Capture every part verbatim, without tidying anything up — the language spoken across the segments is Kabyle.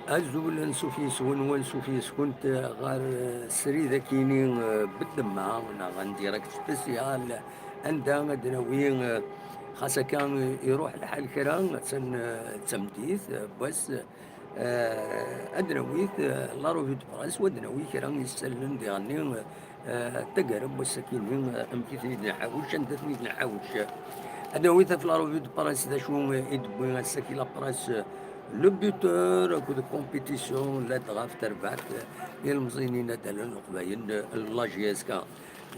Azul, ansuf yes-wen, wansuf yes-kunt ɣer, eh, srid akini, eh, bedemma, neɣ en direct spécial, anda ad d-nawi, eh, xas akka, eh, iruḥ lḥal kra, attan, eh, d tameddit, eh, n wass, eh, ad d-nawi, eh, la revue de presse, u ad d-nawi kra n yisallen diɣenni, eh, eh, taggara n wass-akini, eh, amek i ten-id-nḥawec, anda ten-id-nḥawec. Ad nawi taf la revue de presse, d acu, eh, i d-tewwi ass-agi la presse, eh, le buteur akked compétition, ladɣa ɣef terbaɛt, eh, ilemẓiyen inadalen n Leqbayel, eh, la J S K.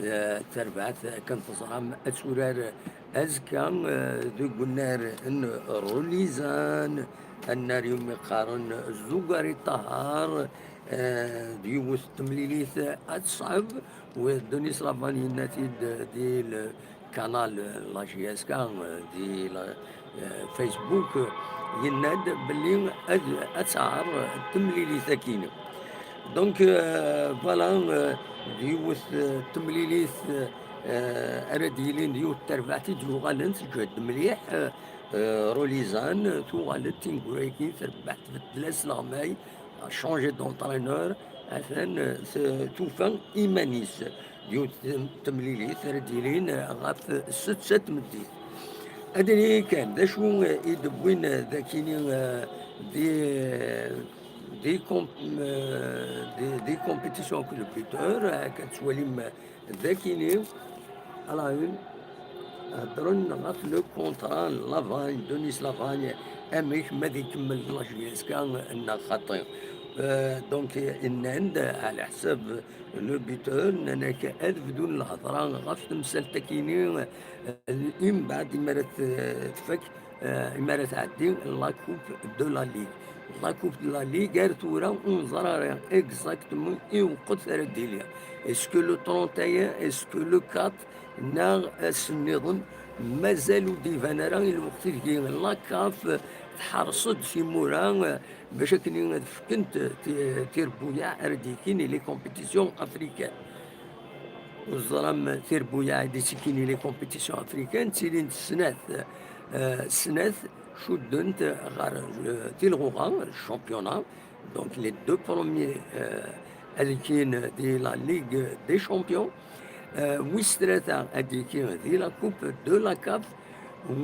Eh, terbaɛt, eh, akken teẓram, ad turar, eh, azekka, eh, deg unnar n Rulizan, annar iwumi qqaren Zugari Ṭaher, eh, d yiwet n temlilit ad teṣɛeb, u Denis Lavan yenna-t-id di lkanal la J S K, di la, eh, Facebook, yenna-d belli ad, ad tɛer temlilit akkin. Donc, euh, voilà, euh, d yiwet, euh, temlilit, euh, ara d-yilin d yiwet terbaɛt i d-yuɣalen tǧehd mliḥ, euh, euh, Rulizan, euh, tuɣal-d tineggura-agi terbeḥ tbeddel-as leɣmay, a changé d'entraîneur, atan, euh, s-, tufa iman-is d yiwet tem-, temlilit ara d-yilin, euh, ɣef setta tmeddit. Ad nini kan, d acu, euh, i d-wwin, euh, d akini, euh, di, euh, di com-, euh, di, di compétition akked le buteur, euh, akka tettwalim, euh, d akini, à la une, heddren ɣef le contrat n Lavagne, Denis Lavagne, amek ma ad ikemmel la J S K neɣ xaṭi. Euh, donc, nnan-d, ɛla ḥsab le buteur, nnan-ak ad bdun lhedra ɣef temsalt akini, euh, imbeɛd imi ara t-, tfak, euh, imi ara tɛeddi la Coupe de la Ligue. La Coupe de la Ligue, ar tura ur neẓri ara exactement i lweqt ara d-tili. Est-ce que le trente et un, est-ce que le quatre, neɣ ass nniḍen? Mazal ur d-iban ara i lweqt ideg la CAF tḥerṣ-d timura, euh, bac akken ad fkent ti-, tirbuyaɛ ara d-yekin i les compétitions africaines. Ur teẓram tirbuyaɛ i d-ittekkin i les compétitions africaines, ttilint snat, euh, snat cuddent ɣer, euh, tilɣuɣa, championnat. Donc les deux premiers, euh, ad ikkin di la Ligue des Champions. Euh, wis tlata ad ikkin di la Coupe de la CAF.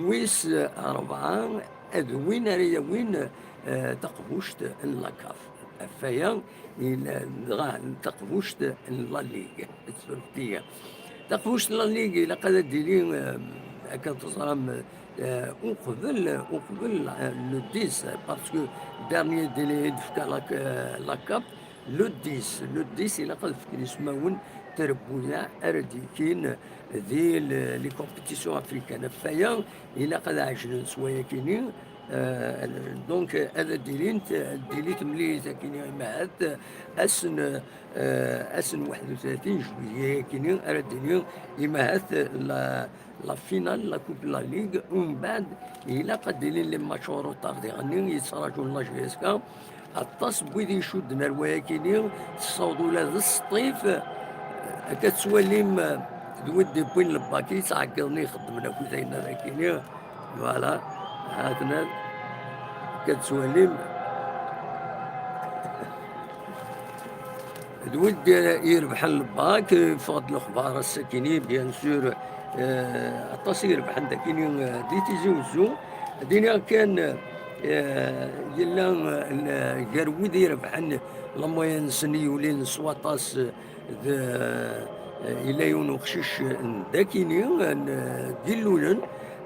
Wis rebɛa ad win ara yawin, euh, taqbuct n la CAF. Ɣef waya, il-, dɣa taqbuct n la Ligue, surfet-iyi. Taqbuct n la Ligue, ilaq ad d-tili, euh, akken teẓram, euh, uqbel, uqbel, euh, le dix, parce que dernier délai i d-tefka la, euh, la CAF, le dix, le dix, ilaq ad fken ismawen n trebbuyaɛ ara d-yekin di le-, les compétitions africaines. Ɣef waya, ilaq ad ɛejlen s wayakini, euh, donc, ad d-ilint, ad d-tili temlilit akini imahat, ass n, euh, ass n waḥed u tlatin juillet akini ara d-tili imahat la, la finale, la Coupe de la Ligue, umbeɛd ilaq ad d-ilin les matchs en retard diɣenni, yettraǧun la J S K. Aṭas n wid icudden ar wayakini, tessawḍ ula d sṭif, akka tettwalim, d wid d-iwwin lebak i yettɛeggiḍen i ixeddmen akk ayen ara akini, voilà, ha-ten-ad, akka tettwalim. D wid irebḥen lebak, ffeɣ-d lexbar ass-akini, bien sûr, euh, aṭas i irebḥen dakini, euh, di Tizi Wezzu. Ad iniɣ kan, euh, yella, euh, gar wid irebḥen la moyenne-nsen i yulin s waṭas, euh, d, euh, yella yiwen uqcic n dakini, n, euh, Gillulen,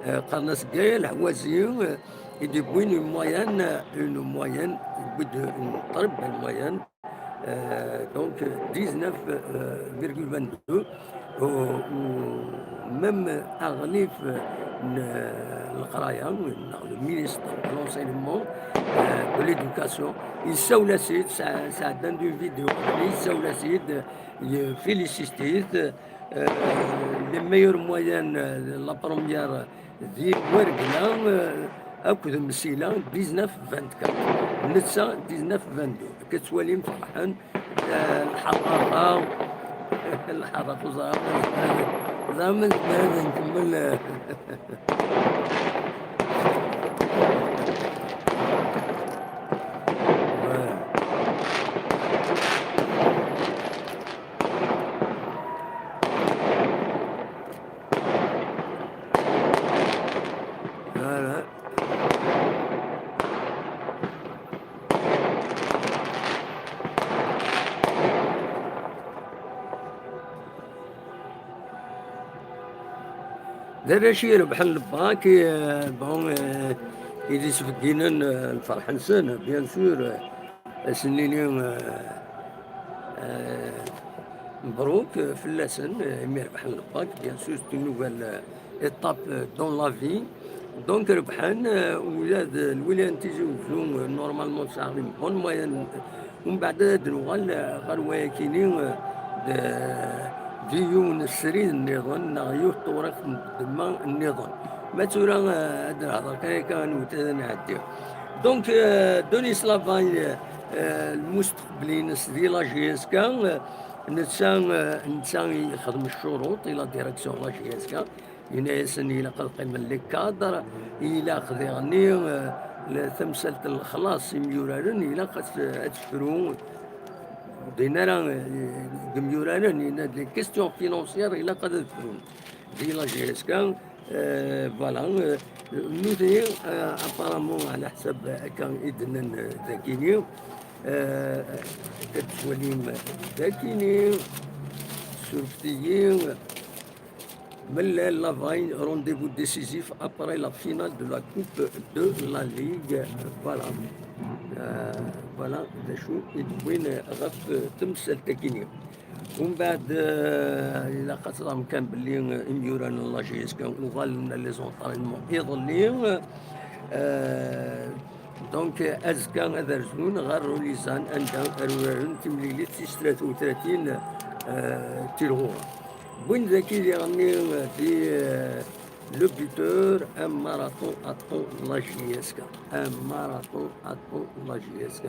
euh, qqaren-as Gaël Hawazi, euh, i d-yewwin une moyenne, une moyenne, yewwi-d une très belle moyenne. Euh, donc, dix-neuf virgule vingt-deux, u, u même aɣlif n leqraya, neɣ le ministre de l'enseignement, euh, de l'éducation, yessawel-as-id, sɛ-, sɛeddan-d une vidéo, yessawel-as-id, yefélicite-it, euh, les meilleures moyennes, euh, la première, di Wergla, euh, akked Msila, dix-neuf vingt-quatre. Netta, dix-neuf vingt-deux. Akka tettwalim ferḥen, eh, lḥerraqa, lḥerraqa, ur ẓriɣ ma nezmer ad, ur ẓriɣ ma nezmer ad nkemmel, eh. D arrac i irebḥen le bac, eh, bon, eh, i d-isbegginen, eh, lferḥ-nsen, bien sûr, eh, ad sen-nini, eh, eh, mebruk, eh, fell-asen, eh, imi rebḥen le bac, bien sûr, c'est une nouvelle, eh, étape, eh, dans la vie. Donc, rebḥen, eh, ula d lwilaya n Tizi Uzzu, eh, normalement tesɛa une bonne moyenne. Umbeɛd ad nuɣal, eh, ɣer wayakini, eh, d, di yiwen srid nniḍen neɣ yiwet tewriqt n ddemma nniḍen. Ma tura, eh, ad nehḍer kan akka, ad nwet ad nɛeddi. Donc, eh, Denis Lavagne, eh, lmusteqbel-ines di la J S K, eh, netta, eh, netta i ixdem ccuruṭ i la direction n la J S K. Yenna-yasen ilaq ad qqimen les cadres, ilaq diɣenni, eh, la tamsalt n lexlaṣ imyuraren, ilaq ad t-, ad tefru. Din ara, eh, deg imyuraren, yenna-d les questions financières, ilaq ad frun. Di la J S K, eh, voilà, eh, nutni, eh, apparemment, ɛla ḥsab akka i d-nnan, eh, dagini, eh, ad twalim dagini, surfet-iyi, Mellal Lavagne, rendez-vous décisif après la finale de la Coupe de la Ligue. Voilà. Euh, voilà, d acu i d-wwin ɣef temsalt-agi-nni. Umbeɛd, euh, ilaq ad teẓrem kan belli, euh, imyuran n la J S K uɣalen les entraînements iḍelli. Euh, donc, azekka ad rzun ɣer Rulizan, anda ara uraren timlilit tis tlata u tlatin, euh, tilɣura. Win daki diɣenni di, euh, le buteur, un marathon à temps de la J S K. Un marathon à temps de la J S K.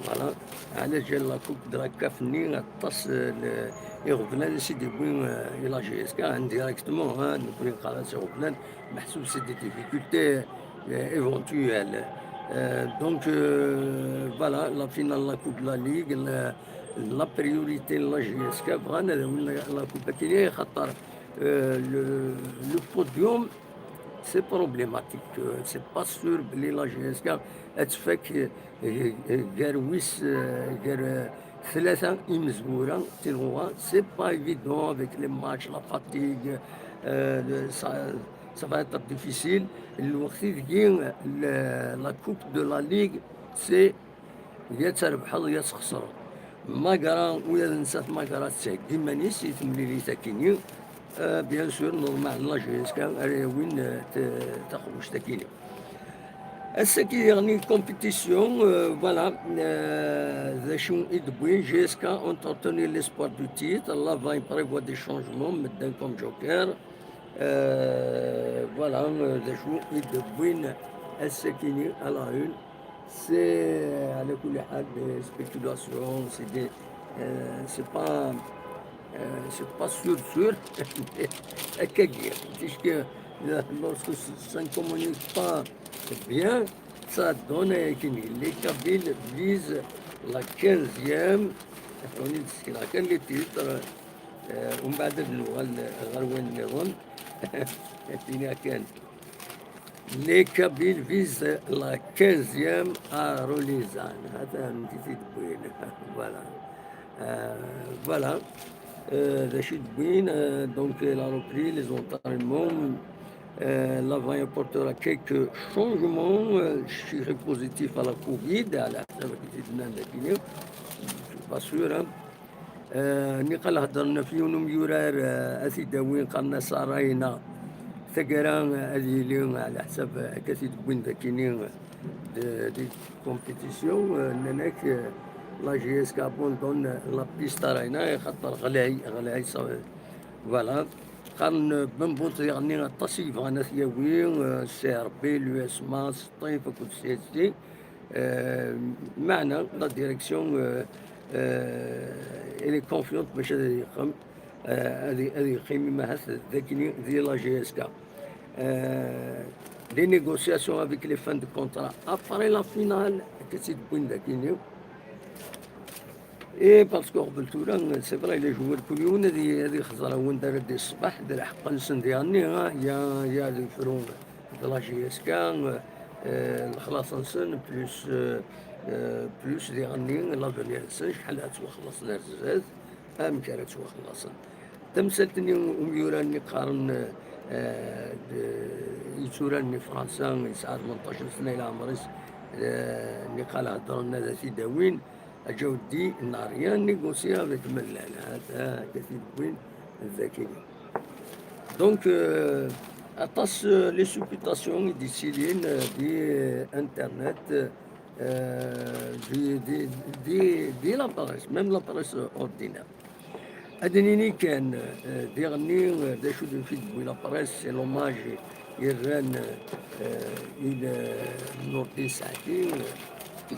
Voilà. Ɛla jal la coupe de la CAF-nni, aṭas, euh, n iɣeblan i s-id-yewwi, euh, i la J S K, indirectement, hein, nekkni neqqar-as iɣeblan, meḥsub c'est des difficultés, euh, éventuelles. Euh, donc, euh, voilà, la finale, la Coupe de la Ligue, la, la priorité n la J S K, bɣan ad awin la, la Coupe-agi, xaṭer, euh, le, le podium, c'est problématique. Euh, c'est pas sûr belli la J S K ad tfak, euh, euh, gar wis, euh, gar, euh, tlata imezwura, tilɣura. C'est pas évident avec les matchs, la fatigue, euh, le, ça, ça va être difficile. Lweqt ideg, le, la Coupe de la Ligue, c'est ya trebḥeḍ, ya txesreḍ. Magra, ula d nettat Magra tettheggi iman-is i temlilit-agi-nni. Euh, bien sûr, normal, la J S K ara yawin, euh, t-, taxebbuct-agi-nni. Ass-agi diɣenni compétition, euh, voilà, euh, d acu i d-wwin, J S K entretenir l'espoir du titre, Lavagne prévoit des changements, medden comme joker. Euh, voilà, euh, d acu i d-wwin ass-agi-nni à la une. C'est, euh, على كل حال, des spéculations, c'est des, euh, c'est pas, euh, c'est pas sûr, sûr. Akkagi, puisque, euh, lorsque ça ne communique pas bien, ça donne, euh, kini. Les Kabyles visent la quinzième. On est sur la qualité, euh, umbeɛd ad nuɣal ɣer wayen nniḍen. Tini kan. Les Kabyles visent la quinzième à Rulizan. Hata amek i t-id-wwin. Voilà. Euh, voilà. Euh, d acu i d-wwin, euh, donc, la reprise, les entraînements, euh, Lavagne apportera quelques changements, euh, chiffre positif à la Covid, ɛla ḥsab akken i t-id-nnan dagi, c'est pas sûr, hein. Euh, niqal heddren ɣef yiwen umyurar, euh, ad t-id-awin, qqaren-as Arayna. Taggara, euh, ad yili, euh, ɛla ḥsab, euh, akka t-id-wwin dagini, euh, d, di compétition, euh, nnan-ak, euh, la J S K abandonne la piste Arayna, xaṭer ɣlay, ɣlay, ça, voilà. Qqaren, euh, Bembuṭ diɣenni aṭas i yebɣan ad t-yawi, euh, C R B, l'U S M A, Sṭif akked C S D. Euh, meɛna, la direction, euh, euh, elle est confiante bac ad yeqqim, euh, ad, ad yeqqim imahat dagini di la J S K. Euh, les négociations avec les fins de contrat après la finale, akka i t-id-wwin dagini. Et parce que qbel tura, c'est vrai, les joueurs kul yiwen ad i-, ad ixẓer wanda ara d-iṣbeḥ, d lḥeqq-nsen diɣenni, ha, ya, ya ad yefru d la J S K, euh, lexlaṣ-nsen, plus, euh, euh, plus diɣenni l'avenir-nsen, acḥal ad ttwaxlaṣen ar zdat, amek ara ttwaxlaṣen. Tamsalt-nni umyurar-nni qqaren, euh, eh, d-, yetturaren i Fransa, yesɛa tmenṭac n sna i leɛmer-is, eh, niqal heddren ad t-id-awin, aǧawdi n'a rien négocié avec Mellal, ha, ha, akka t-id-wwin dagi. Donc, euh, aṭas, euh, les supputations i d-yettilin, euh, di, euh, internet, euh, di, di, di, di la presse, même la presse ordinaire. Ad nini kan, euh, diɣenni, euh, d acu d tewwi la presse, c'est l'hommage i rran, euh, i, euh, Nourdine Saadi, euh,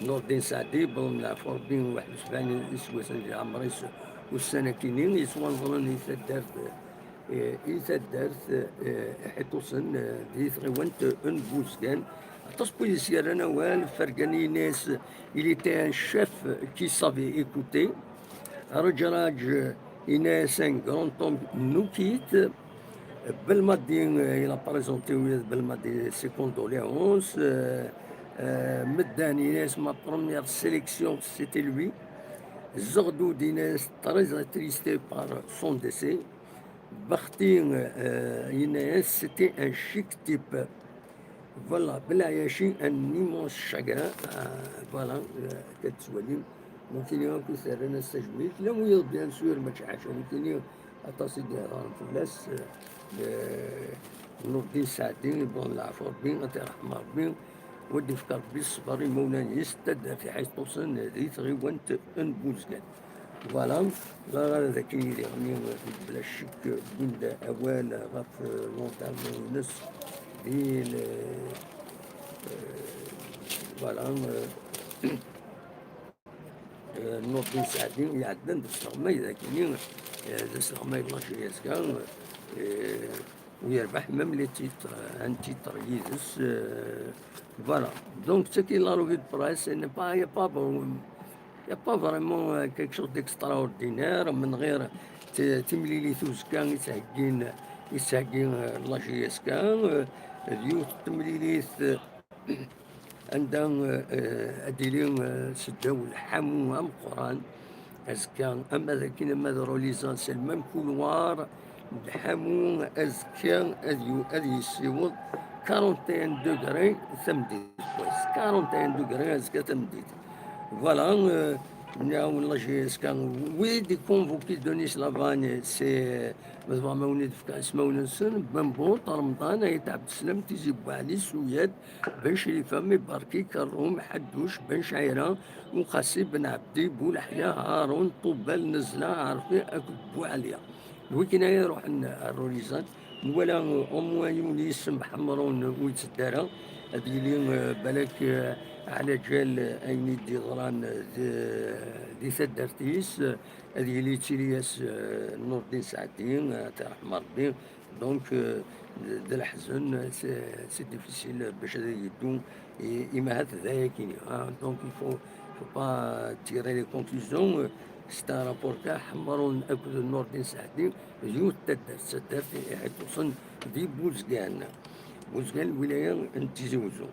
Nourdine Saadi, bon, leɛfu Rebbi, waḥed u sebɛin iseggasen di leɛmer-is, ussan-akini, yettwanẓren i taddart, eh, i taddart, eh, Iḥiṭusen, eh, di tɣiwant n Buzgan. Aṭas n wid i s-yerran awal, Fergan yenna-yas, il était un chef qui savait écouter. Rajraj yenna-yas, un grand homme nous quitte. Belmadi, euh, il a présenté, oui, Belmadi, ses condoléances. Euh, euh, Meddan, il est ma première sélection, c'était lui. Zordoud, il est très attristé par son décès. Bakhti, euh, il est, c'était un chic type. Voilà, Belayachi, un immense chagrin. Euh, voilà, euh, كتسوالي. ممكن يكون سهل التجميل. لا، oui, bien sûr, ما تشعش. ممكن Aṭas i d-ihedren fell-as, eh, Nurdin Saɛdi, bon, leɛfu Rebbi, ad t-iṛḥem Rebbi, u ad d-ifk Rebbi ṣṣber i imawlan-is, taddart Iḥiṭusen di tɣiwant n Buzgan. Voilà, la ara d akken i d-iɣni, bla ccek, wwin-d awal ɣef, eh, l'enterrement-ines di le, eh, voilà, eh, Eh, Nurdin Saɛdi iɛeddan d asleɣmay dagini, eh, d asleɣmay n la J S K, eh, u yerbeḥ même les titres, eh, un titre yid-s, eh, voilà. Donc, c'est que la revue de presse, il n'y a pas, il y a pas vraiment, il y a pas vraiment, eh, quelque chose d'extraordinaire, من غير ت-, timlilit uzekka i s-heggin, i s-heggi, eh, la J S K, eh, d yiwet n temlilit, eh, anda, eh, ad d-tili, eh, seddaw lḥamu ameqqran, azekka, ama d akken, ama d Rolizan, c'est le même couloir, lḥamu, azekka, ad yu-, ad yessiweḍ quarante et un degrés tameddit, quoi. Quarante et un degrés azekka tameddit. Voilà, eh, nniɣ-awen la J S K, oui, des convoqués de Nice Lavagne, c'est, ma tebɣam ad wen-id-fkeɣ ismawen-nsen, Bambout, Remḍan, Ayt Ɛebdeslam, Tizi Bouɛli, Souyad, Ben Crifa, Mibarki, Karum, Ḥadduc, Ben Cɛira, Uqasi, Ben Ɛebdi, Bulaḥya, Haṛun, Ṭubbal, Nezla, Ɛerfi akked Buɛalya. D wigi-nni ay iṛuḥen ar Rolizan. Nwala, eh, au moins yiwen yis-s Mḥemmṛun ur yetteddu ara. Ad yili, eh, balak, eh, ɛlaǧal, eh, ayen i d-yeḍran, eh, di, di taddart-is, eh, ad yili yettili-as, eh, Nurdin Saɛdi, eh, ad t-iṛḥem Ṛebbi. Donc, euh, d, d leḥzen, c'est, c'est difficile bac ad yeddu i, i mahat d ayakini, hein. Donc, il faut, faut pas tirer les conclusions. Euh, c'est un rapport kan Ḥemmṛun akked Nurdin Saɛdi, d yiwet taddart, taddart Iḥiṭusen di Buzgan. Buzgan, lwilaya n Tizi Wezzu.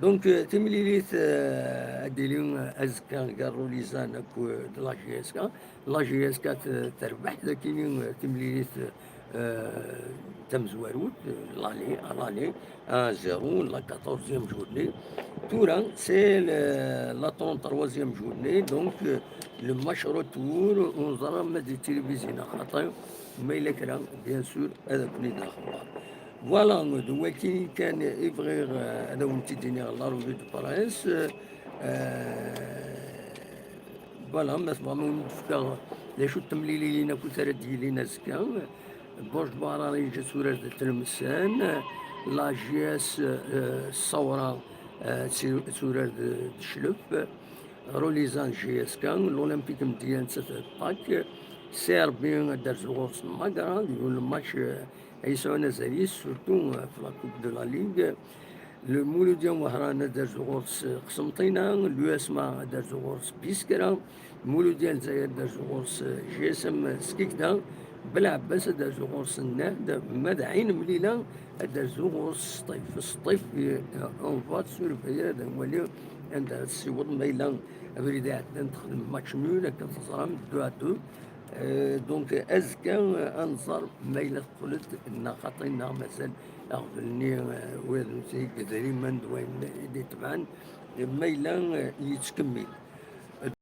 Donc, euh, timlilit, euh, ad d-tili, euh, azekka gar Rolizan akked la J S K. La J S K t-, terbeḥ dagini, euh, timlilit, euh, tamezwarut, euh, l'aller, à l'aller, un zéro, la quatorzième journée. Tura, c'est le, la trente-troisième journée, donc, euh, le match retour, ur neẓri ma d tilivizyu neɣ xaṭi, ma yella kra, bien sûr, ad ken-id-nxebber. Voilà, d wagi kan i bɣiɣ, euh, ad awen-t-id-iniɣ la revue de presse. Euh, Voilà, ma tebɣam ad wen-d-fkeɣ d acu n temlilin akk ara d-yilin azekka. Bush Bara yeǧǧa-tt turar d Tlemsan, la J S, eh, Ṣṣawra, eh, tt-, turar d, d Cclef, Rolizan J S K, l'Olympique Mdiyya d Pak, C R B ad d-terzu ɣur-s Magra, d yiwen n match, eh, ay yesɛun azal-is, surtout, eh, f la Coupe de la Ligue. Lmuludya n Wehran ad d-terzu ɣur-s Qsenṭina, l'U S M A ad d-terzu ɣur-s Biskra, Lmuludya n Lezzayer ad d-terzu ɣur-s G S M Skikda, Belɛebbas ad d-terzu ɣur-s Nnehd, ma d Ɛin Mlila ad d-terzu ɣur-s Sṭif. Sṭif, eh, on va surveiller, ad nwali anda ara tessiweḍ, ma yella abrid iɛeddan texdem match nul, akken teẓram, deux à deux. Euh, donc, azekka, euh, ad nẓer ma yella teqqel-d neɣ xaṭi neɣ mazal aɣbel-nni, euh, wid n idrimen d wayen i d-itebɛen, ma yella, euh, yettkemmil.